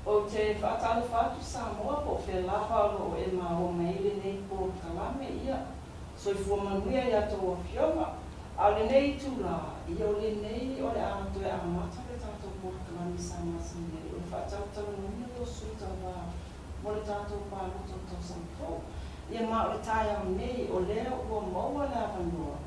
Ou te faatalofa atu Samoa po o fea lava o lo o e maua mai ai lenei polokalame, ia, soifua manuia i a outou afioga. A o lenei itula, ia o lenei o le a toe amata le tatou polokalame sa masani ai, o le faatalatalanoaina lea o sui tauva mo le tatou palota o le tausaga fou. Ia ma o le taeao nei, o lea ua maua le avanoa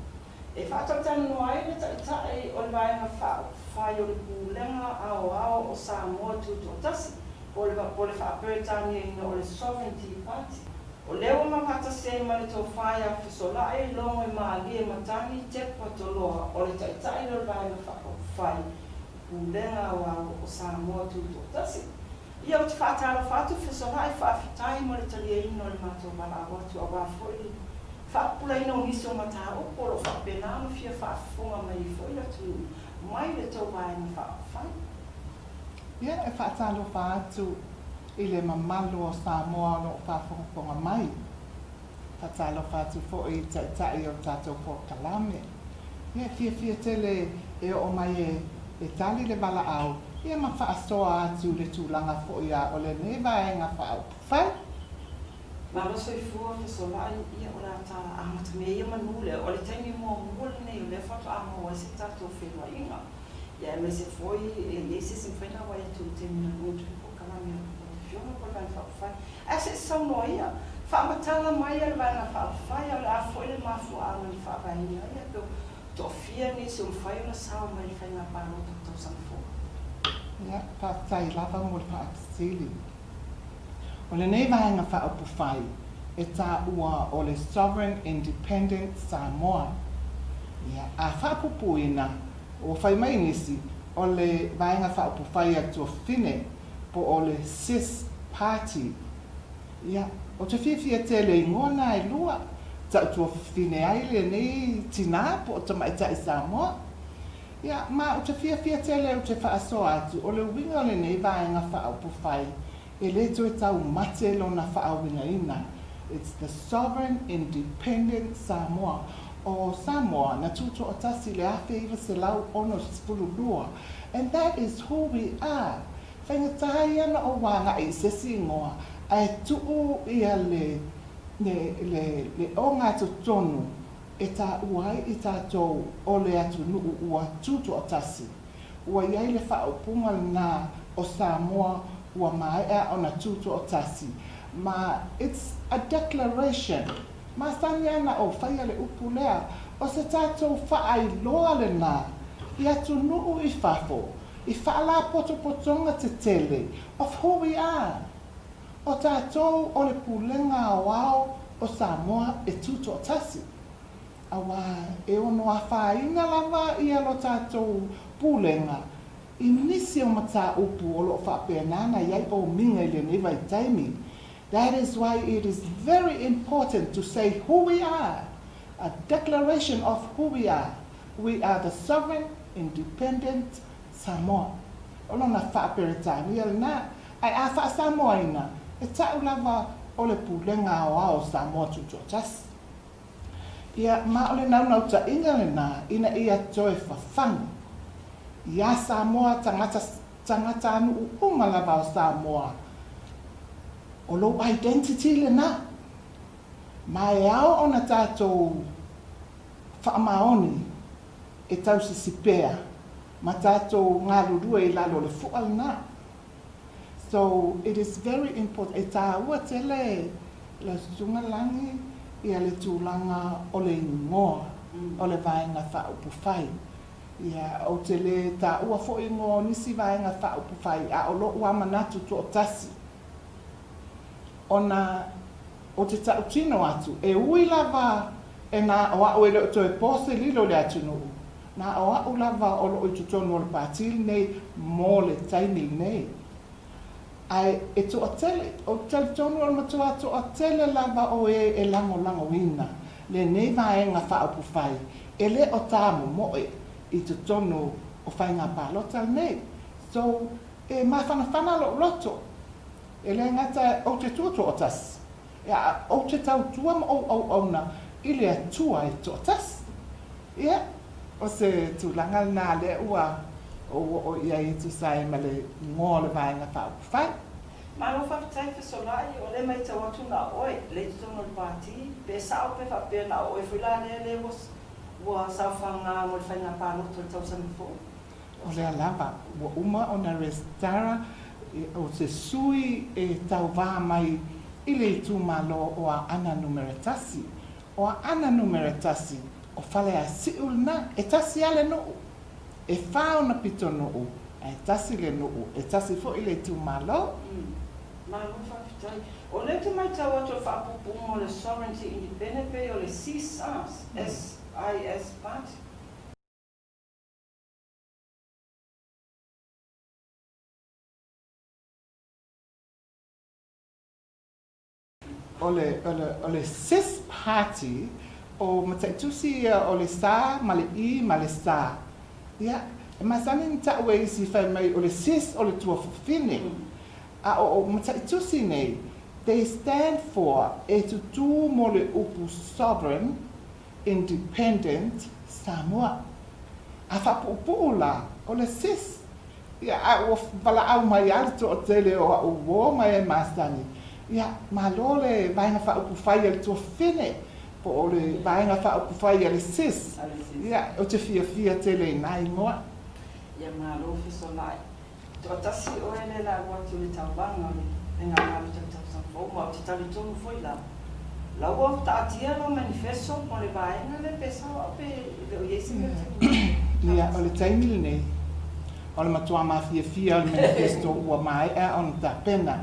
E faatalatalanoa ai le Taitai o le Vaega Faaupufai o le Pulega Aoao o Samoa Tutoatasi, po o le Faa-Peretaniaina o le Sovereignty Party. O lea ua ma faatasi ai ma le Tofa ia Fesola'i Logoimalie Matagi Tepa Toloa, o le Taitai lea o le Vaega Faaupufai o Pulega Aoao o Samoa Tutoatasi. Ia, ou te faatalofa atu Fesola'i, faafetai mo le taliaina o le matou valaau atu aua foi le faapupulaina o nisi o mataupu o lo o faapena ona fia faafofoga mai ai foi le atunuu mai le tou Vaega Faaupufai. Ia, e faatalofa atu i le mamalu o Samoa o lo o faafogafoga mai. Faatalofa atu foi i Taitai o le tatou polokalame. Ia, e fiafia tele e oo mai e tali le valaau, ia ma faasoa atu i le tulaga foi a o lenei Vaega Faaupufai. Malo soifua Fesola'i, ia o le a ta amata mea ia manu lea, o le taimi muamua lenei o lea faatoa maua ai se tatou feiloaiga, ia aemaise foi e leai se isi e mafai ona auai atu i le taimi na alu atu ai polokalame a lau Afioga po o le Vaega Faaupufai. Ae se i saunoa ia, faamatala mai le Vaega Faaupufai, a o le a foi le mafuaaga na faavaeina ai, ia pe toafia nisi o mafai ona sao mai i le faiga palota o le tausaga fou. Ia, faafetai lava mo le faafesili. O lenei Vaega Faaupufai e taua o le Sovereign Independent Samoa. Ia, a faapupuina, ua fai mai nisi, o le Vaega Faaupufai a Tuafafine, po o le sis Party. Ia, ou te fiafia tele i igoa na e lua, tau tuafafine ai lenei tinā po o tamaitai Samoa. Ia, ma ou te fiafia tele ou te faasoa atu, o le uiga o lenei Vaega Faaupufai, e le toe taumate lona faauigaina, It's the Sovereign Independent Samoa. O Samoa na tutoatasi i le 1962, and that is who we are. Faigata ia ona ou agai i se isi igoa, ae tuu ia le, le, le, le ogatotonu e taua ai i tatou o le atunuu ua tutoatasi. Ua i ai le faaupuga lena o Samoa ua maea ona tutoatasi, ma it's a declaration. Masani ana ou faia le upu lea, o se tatou faailoa lena i atunuu i fafo, i faalapotopotoga tetele of who we are. O tatou o le Pulega Aoao o Samoa e tutoatasi. Aua e ono afaina lava ia lo tatou Pulega i nisi o mataupu o lo o faapena ona i ai omiga i lenei vaitaimi. That is why it is very important to say who we are, a declaration of who we are. We are the sovereign, independent Samoa. O lona Faa-Peretania lena, ae a Faa-Samoaina, e ta'u lava o le Pulega Aoao o Samoa Tutoatasi. Ia, ma o le naunautaiga lena ina ia toe fafagu iā Samoa tagata tagatanuu uma lava o Samoa. O lou identity lena, ma e ao ona tatou faamaoni e tausisi pea ma tatou galulue i lalo o le fua lena. So, it is very important, e tāua tele lau Susuga Lagi ia le tulaga o le igoa o le Vaega Faaupufai. Ia, ou te le taua foi igoa o nisi Vaega Faaupufai, a o lo'u lava manatu toatasi, ona ou te tautino atu, e ui lava e na o a'u e le o toe po se lilo i le atunuu, na o a'u lava o loo i totonu o le Pati lenei mo le taimi lenei. Ae e toatele, ou te talitonu o le matua toatele lava o e e lagolagoina lenei Vaega Faaupufai e le o tamomoe i totonu o faiga palota lenei. So, e mafanafana lou loto, e le gata ou te tua toatasi, a ou te tautua ma ou auauna i le Atua e toatasi. Ia, o se tulaga lena lea ua ou oo i ai e tusa ai ma le igoa o le Vaega Faaupufai. Malo faafetai Fesola'i, o lea e matau atu na o oe lea i totonu o le Pati, pe sa'o pe faapea na o oe foi la lea lea ua saofaga mo le faiga palota o le tausaga fou? O lea lava ua uma ona resitala o se sui e tauvā mai i le itumalo o Aana 1. O Aana 1, o Faleasiu lena, e tasi lava le nuu, e fa ona pitonuu, ae tasi le nuu, e tasi foi le itumalo. Malo faafetai. O lea ou te matau atu o le faapuupuuga o le Sovereignty Independent pei o le SIS, SIS Party. O le SIS Party, o mataitusi ia o le sa ma le i ma le sa. Ia, e masani ni ta'u e isi fai mai o le SIS o le tuafafine. A o mataitusi nei, they stand for, e tutū mo le upu Sovereign Independent Samoa. A faapuupuu la, o le SIS. Ia, a ua valaau mai lava le toatele o au uō ma e masani. Ia, malo le vaega faaupufai a le tuafafine, po o le vaega faaupufai a le SIS. Ia, ou te fiafia tele i nā igoa. Ia malo Fesola'i. Toatasi oe lea la ua atu i le tauvaga o le faiga palota i le tausaga fou ma ou te talitonu foi la la ua taatia lau manifesto mo le vaega lea pe sao au pe le o i ai se mea o te Ia, o le taimi lenei, o le matuā mafiafia o le manifesto ua maea ona tapena.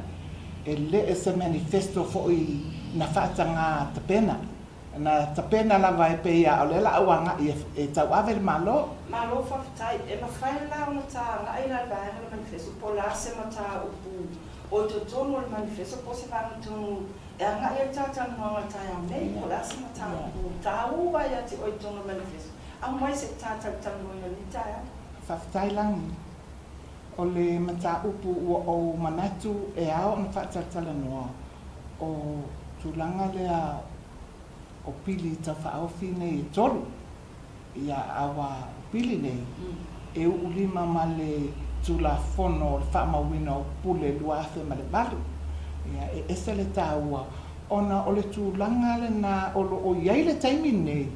E le e se manifesto foi na faatagā tapena. Na tapena lava e pei a o lea la au aga'i e tauave le Malo. Malo faafetai. E mafai la ona taga'i la le vaega le manifesto po o le a se mataupu o i totonu o le manifesto po o se vaega tonu e aga'i ai le talatalanoaga o le taeao nei, po o le a se mataupu taua ia te oe i totonu o le manifesto. Aumai se i talatalanoaina i lenei taeao. Faafetai Lagi. O le mataupu ua ou manatu e ao ona faatalatalanoa o tulaga lea o pili taufaaofi nei e tolu. Ia, aua o pili nei e u'ulima ma le Tulafono o le Faamauina o Pule 2008. Ia, e ese le taua ona o le tulaga lenā o loo i ai le taimi nei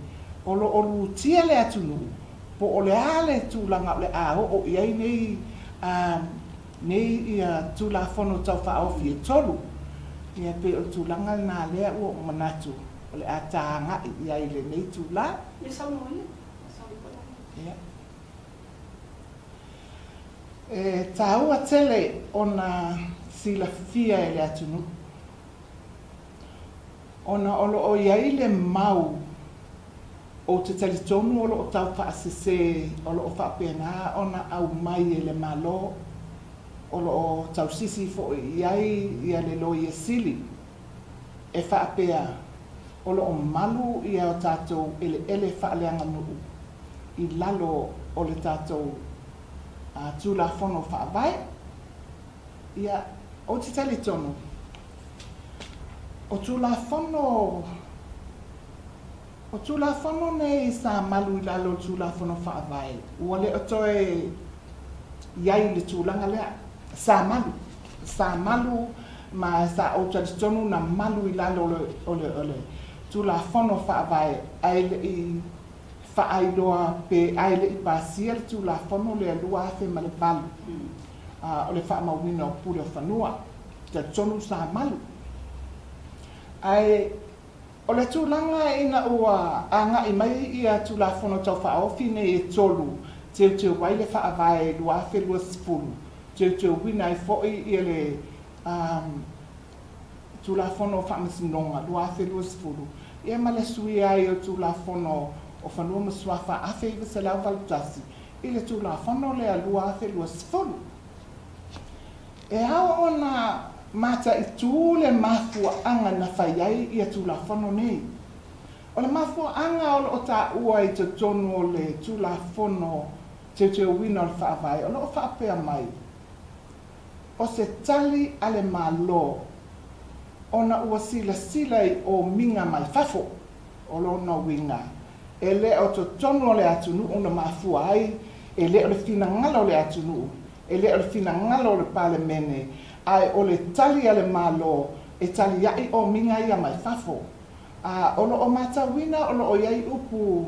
o loo lutia le atunuu po o le a le tulaga o le a oo i ai nei ia Tulafono taufaaofi e tolu. Ia, pei o le tulaga lenā lea ua ou manatu o le a taga'i i ai i lenei itulā. Ia saunoa ia. Saunoa. Ia. E taua tele ona silafia e le atunuu ona o loo i ai le mau, ou te talitonu o loo taufaasesē, o loo faapenā ona aumai e le Malo, o loo tausisi foi i ai ia le Loia Sili, e faapea o loo malu ia o tatou eleele faaleaganuu i lalo o le tatou Tulafono Faavae. Ia, ou te talitonu o Tulafono nei sa malu i lalo o le Tulafono Faavae ua le o toe i ai le tulaga lea. Sa malu ma sa ou talitonu na malu i lalo o le Tulafono Faavae ae le'i faailoa pe ae le'i pasia le Tulafono lea 2008 o le Faamauina o Pule o Fanua. Talitonu sa malu, ae o le tulaga ina ua aga'i mai ia Tulafono Taufaaofi nei e tolu teuteu ai le Faavae 2020, teuteuina ai foi ia le Tulafono o Faamasinoga 2020, ia ma le suia ai o Tulafono o Fanua ma Suafa 1981 i le Tulafono lea 2020. E ao ona mataitū le mafuaʻaga na fai ai ia Tulafono nei. O le mafuaʻaga o loo taua i totonu o le Tulafono teuteuina o le Faavae, o loo faapea mai o se tali a le Malo ona ua silasila i omiga mai fafo. O lona uiga e lē o totonu o le atunuu na mafua ai, e lē o le finagalo o le atunuu, e lē o le finagalo o le Palemene. Ae o le tali a le Malo e talia'i omiga ia mai fafo. A o lo o matauina o lo o i ai upu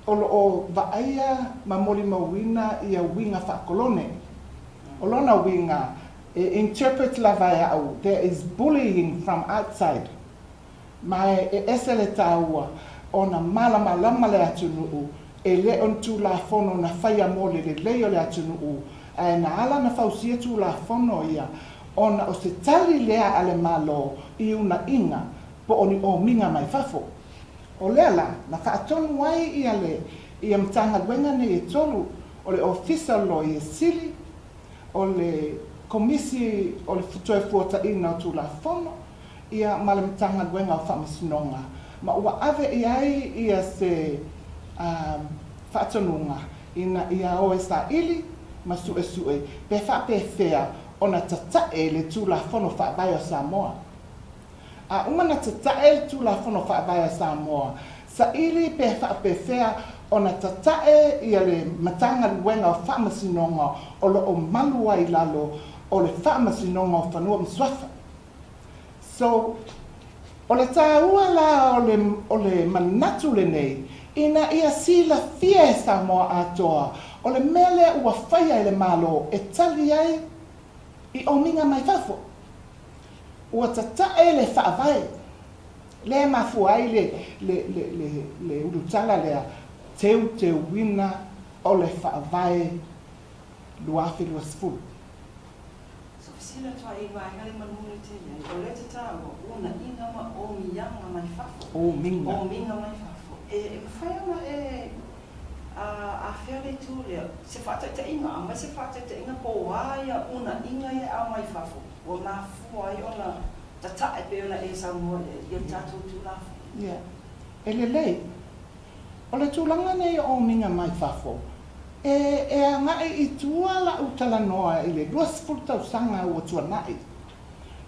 o lo o vaaia ma molimauina ia uiga faakolone. O lona uiga, e interpret lava e au, there is bullying from outside. Ma e ese le taua ona malamalama le atunuu e le o ni Tulafono na faia mo le lelei o le atunuu, ae na ala ona fausia Tulafono ia ona o se tali lea a le Malo i uunaiga po o ni omiga mai fafo. O lea la, na faatonu ai ia le ia Matagaluega nei e tolu, o le Ofisa o le Loia Sili, o le Komisi o le Toefuataiga o Tulafono, ia ma le Matagaluega o Faamasinoga, ma ua ave i ai ia se faatonuga ina ia o e saili ma suesue pe faapefea ona tatae le Tulafono Faavae o Samoa. A uma na tatae le Tulafono Faavae a Samoa, saili pe faapefea ona tatae ia le Matagaluega o Faamasinoga o lo o malu ai i lalo o le Faamasinoga o Fanua ma Suafa. So, o le taua la o le, o le manatu lenei, ina ia silafia e Samoa atoa, o le mea lea ua faia e le Malo e tali ai i omiga mai fafo. Ua tatae le Faavae, lea e mafua ai le, le, le, le, le ulutala lea, teuteuina o le Faavae 2020. So fesili atu ai i vaega le manu le tele ai, o lea te taua uunaiga ma omiaga mai fafo. Omiga. Omiga mai fafo. E, e mafai ona e a, afea le itu lea, se faataitaiga, aumai se faataitaiga po o a ia uunaiga ia e aumai fafo, ua mafua ai ona tatae pei ona e saunoa i ai, ia le tatou Tulafono. Ia, e lelei. O le tulaga nei o omiga mai fafo, e, e agai i tua la'u talanoa i le 20 tausaga ua tuana'i,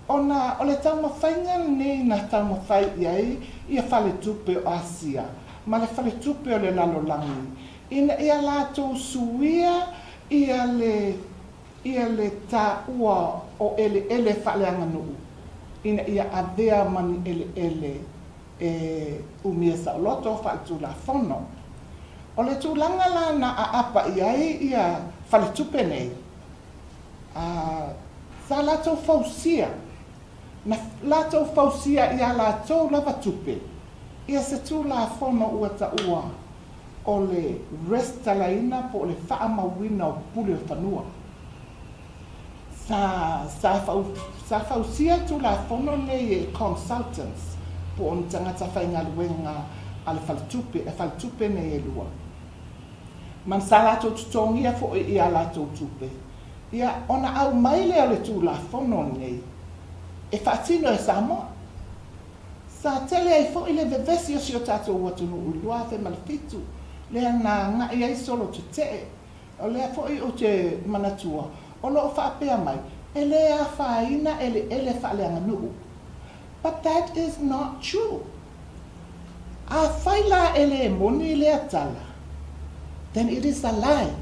ona o le taumafaiga lenei na taumafai i ai ia faletupe o Asia ma le faletupe o le lalolagi ina ia latou suia ia le ia le taua o eleele faaleaganuu ina ia avea ma ni eleele e umia saoloto faaletulafono. O le tulaga la na aapa i ai ia faletupe nei, a, sa latou fausia, na latou fausia iā latou lava tupe, ia se Tulafono ua taua o le resitalaina po o le faamauina o pule o fanua. Sa, sa, fau, sa fausia le Tulafono lenei e consultants po o ni tagata faigaluega a le faletupe, a faletupe nei e lua. Ma sa latou totogia foi i a latou tupe, ia, ona aumai lea o le Tulafono lenei e faatino e Samoa. Sa tele ai foi le vevesi o si o tatou atunuu i le 2007, lea na agai ai solo tetee. O lea foi ou te manatua, o lo o faapea mai, e lē afaina eleele faaleaganuu. But that is not true. Afai la e lē moni lea tala, then it is a lie.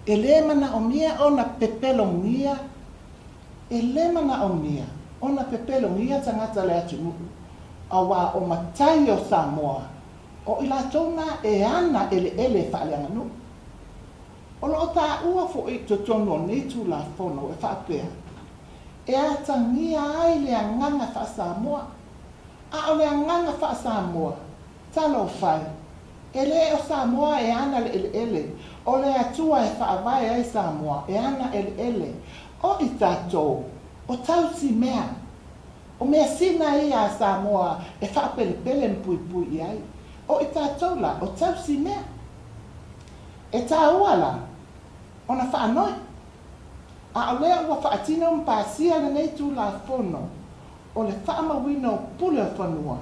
E lē manaomia ona pepelogia, e lē manaomia ona pepelogia tagata o le atunuu, auā o matai o Samoa, o i latou na e ana eleele faaleaganuu. O lo o taua foi i totonu o nei Tulafono e faapea, e atagia ai le agaga faa-Samoa. A o le agaga faa-Samoa, talofa e, e lē o Samoa e ana le eleele, o le Atua e faavae ai Samoa e ana eleele. O i tatou, o tausi mea. O measina ia a Samoa e faapelepele ma puipui i ai. O i tatou la, o tausi mea. E taua la ona faanoi. A o lea ua faatino ma pasia lenei Tulafono o le Faamauina o Pule o Fanua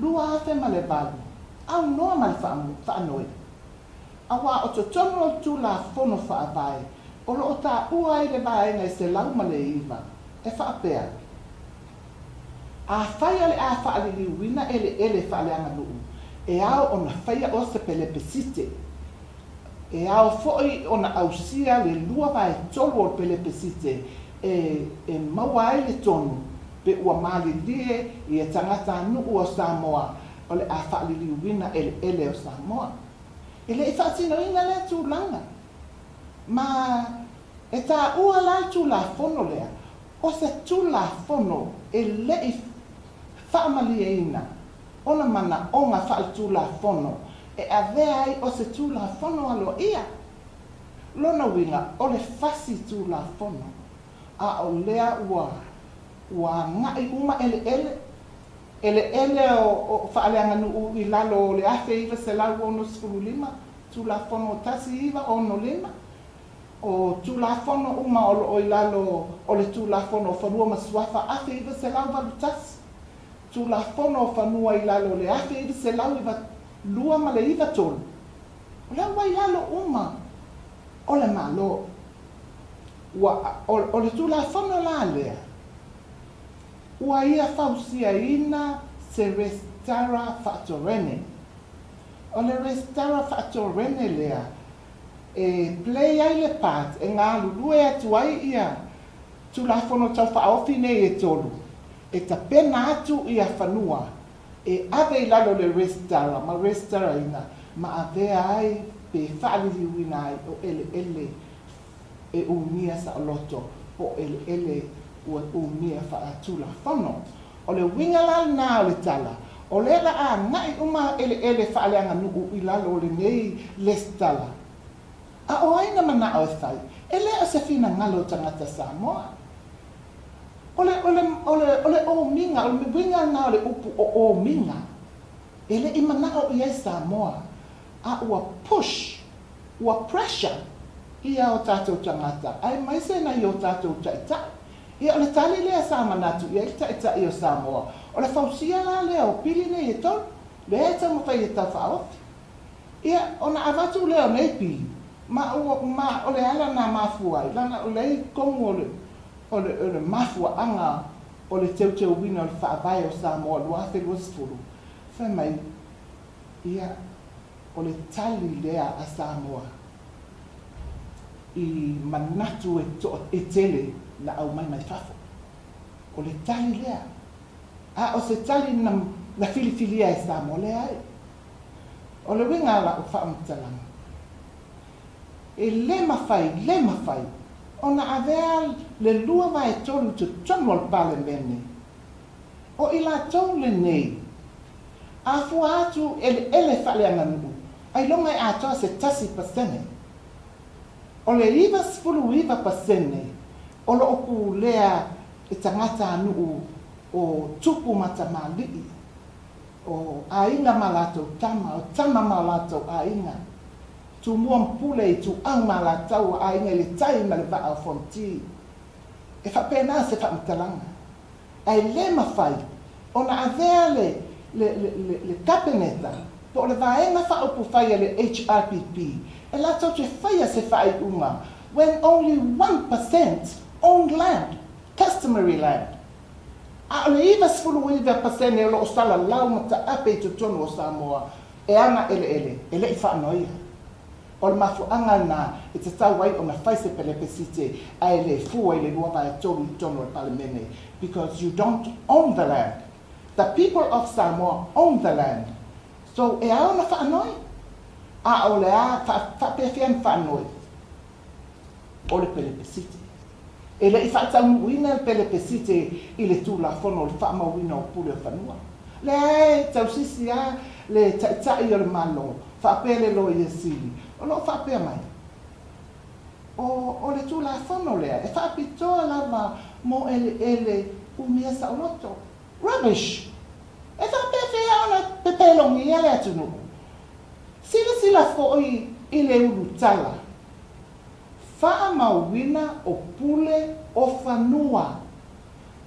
2008, aunoa ma le faanoi. Auā o totonu o le Tulafono Faavae o lo o taua ai le vaega e 109 e faapea, Afai o le a faaliliuina eleele faaleaganuu, e ao ona faia o se pelepesite. E ao foi ona ausia le 2/3 o le pelepesite e maua ai le tonu pe ua malilie ia tagatanuu o Samoa o le a faaliliuina eleele o Samoa. E le i faatinoina lea tulaga. Ma e taua la le Tulafono lea, o se Tulafono e le i faamalieina ona manaoga faaletulafono e avea ai o se Tulafono aloaia. Lona uiga, o le fasi Tulafono, a o lea ua agai uma eleele, eleele o faaleaganuu i lalo o le 1965, Tulafono 1965, o Tulafono uma o loo i lalo o le Tulafono o Fanua ma Suafa 1981, Tulafono o Fanua i lalo o le 1992 ma le 93, o lea ua i lalo uma o le Malo. Ua o le Tulafono la lea, ua ia fausiaina se resitala faatorene. O le resitala faatorene lea e play ai le part e galulue atu ai ia Tulafono Tau Faaofi nei e tolu, e tapena atu ia fanua e ave i lalo le resitala ma resitalaina ma avea ai pe faaliliuina ai o eleele e umia saoloto po o eleele ua umia faatulafono. O le uiga la lena o le tala, o lea la agai uma eleele faaleaganuu i lalo o lenei lesitala. A o ai na manao e fai? E le o se finagalo o tagata Samoa. O le omiga, o le uiga lena o le upu o omiga. E le i manao i ai Samoa, a ua push, ua pressure ia o tatou tagata, aemaise nai o tatou taitai. Ia o le tali lea sa manatu i ai le taitai o Samoa. O le fausia la lea o pili nei e tolu, lea e taumafai e taufaaofi. Ia, ona avatu lea o nei pili, ma, ua, ma o le ala na mafua ai, lana o le totonu o le mafuaaga o le teuteuina o le Faavae o Samoa 2020, fai mai, ia, o le tali lea a Samoa i manatu e tele na aumai mai fafo. O le tali lea. A o se tali na filifilia e Samoa, leai. O le uiga la o faamatalaga, e le mafai, le mafai, ona avea le 2/3 totonu o le Palemene. O i latou lenei, a fua atu eleele faaleaganuu, ailoga e atoa se 1%. O le 99% o loo pulea e tagatanuu o tupu ma tamalii, o aiga ma latou tama, o tama ma latou aiga, Tumua ma Pule i Ituau ma Alataua, Aiga i le Tai ma le Vaa o Fonoti. E faapena se faamatalaga. Ae le mafai ona avea le Kapeneta po o le vaega faaupufai a le HRPP e latou te faia se faaiuga when only 1% own land, customary land. A o le 99% o loo salalau ma taape i totonu o Samoa e ana eleele e le i faanoia. O le mafuaaga lena e tatau ai ona fai se pelepesite ae le fua i le 2/3 i totonu o le Palemene, because you don't own the land. The people of Samoa own the land. So e ao ona faanoi. A o le a faapefea na faanoi? O le pelepesite. E le i faataunuuina le pelepesite i le Tulafono o le Faamauina o Pule o Fanua. Lea e tausisi a le taitai o le Malo, faapea le Loia Sili, o loo faapea mai, o le Tulafono lea e faapitoa lava mo eleele umia saoloto. Rubbish! E faapefea ona pepelogia le atunuu? Silasila foi i le ulutala. Faamauina o pule o fanua.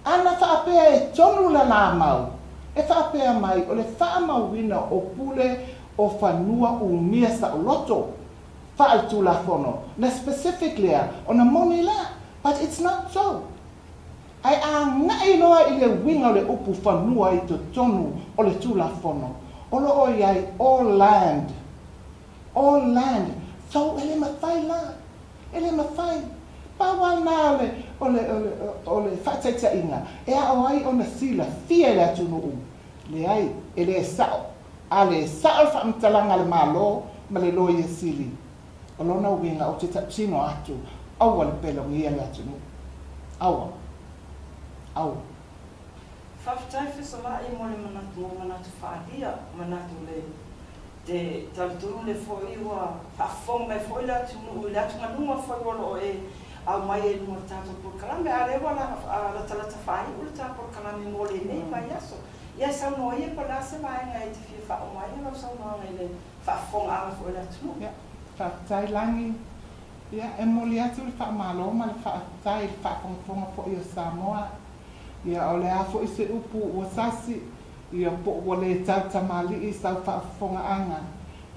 Ana faapea e tonu la lamau, e faapea mai o le faamauina o pule o fanua umia saoloto faaletulafono na specific lea ona moni la, but it's not so. Ae agai loa i le uiga o le upu fanua i totonu o le Tulafono, o loo i ai all land, all land. So e le mafai la, e le mafai. Pau lava lena o le, O le, o le, o le faataitaiga, e ao ai ona silafia e le atunuu, leai, e le sao. A le sao le faamatalaga a le Malo ma le Loia Sili, o lona uiga ou te tautino atu, aua le pelogia le atunuu. Aua. Aua. Faafetai Fesolai mo le manatu mo manatu faaalia, manatu le te talitonu le foi ua faafofoga mai foi le atunuu i le atugaluga foi o lo o e aumai ai i luga o le tatou polokalame, a o lea ua latalata faaiu le ta polokalame mo lenei vaiaso. Ia saunoa ia po o le a se vaega e te fia faauma ai lau saunoaga i le faafofogaaga foi a le atunuu. Ia, faafetai Lagi. Ia, e momoli atu le faamalo ma le faafetai i le faafogafoga foi a Samoa. Ia, o le a foi se upu ua sasi, ia po ua le tautamalii i sau faafofogaaga,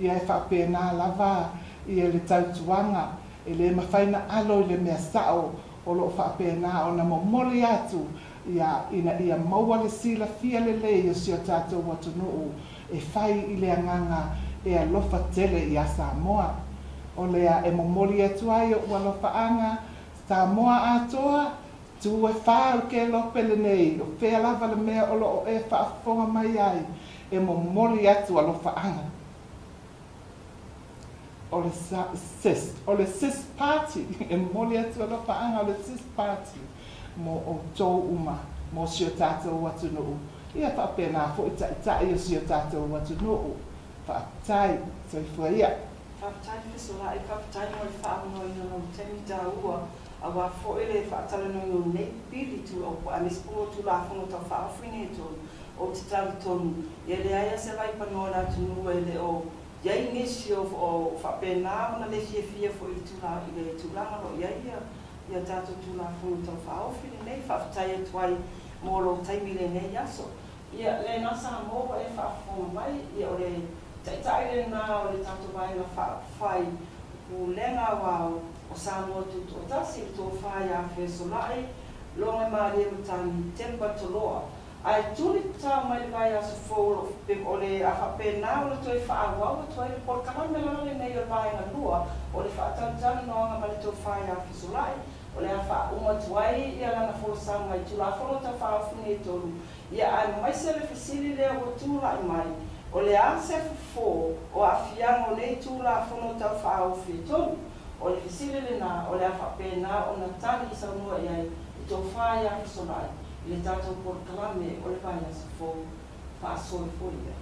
ia e faapena lava ia le tautuaga, e le mafai na alo i le mea sao o lo o faapena ona momoli atu ia ina ia maua le silafia lelei o si o tatou atunuu e fai i le agaga e alofa tele iā Samoa. O lea e momoli atu ai oʻu alofaaga, Samoa atoa, tu e fā o le kelope lenei, o fea lava le mea o lo o e faafofoga mai ai, e momoli atu alofaaga. O le sis, o le sis party, e momoli atu alofaaga o le sis party mo outou uma, mo si o tatou atunuu, ia faapena foi taitai o si o tatou atunuu. Faafetai. Soifua ia. Faafetai Fesolai, faafetai mo le faaavanoaina o lou taimi taua aua foi le faatalanoaina o lenei pili aemaise foi o Tulafono Tau Faaofi nei e tolu. Ou te talitonu, ia leai lava se vaipanoa o le atunuu e le o i ai nisi o faapena ona le fiafia foi i le tulaga o lo o i ai ia tatou Tulafono Tau Faaofi lenei. Faafetai atu ai mo lou taimi i lenei aso. Ia, lena Samoa ua e faafofoga mai, ia o le Taitai lena o le tatou Vaega Faaupufai o Pulega Aoao o Samoa Tutoatasi, le Tofa ia Fesolai Logomalie Matagi Tepa Toloa. Ae tuli tatao mai le vaiaso fou o lo o le a faapena ona toe faaauau atu ai le polokalame la lenei o le vaega lua o le faatalitali-noaga ma le Tofa ia Fesolai o le a faauma atu ai ia lana folasaga i Tulafono Tau Faaofi nei e tolu. Ia aemaise le fesili lea ua tulai mai, o le a se fofo o aafiaga o nei Tulafono Tau Faaofi e tolu? O le fesili lena o le a faapena ona tali saunoa i ai le Tofa ia Fesolai i le tatou polokalame o le vaiaso fou. Faasoifua ia.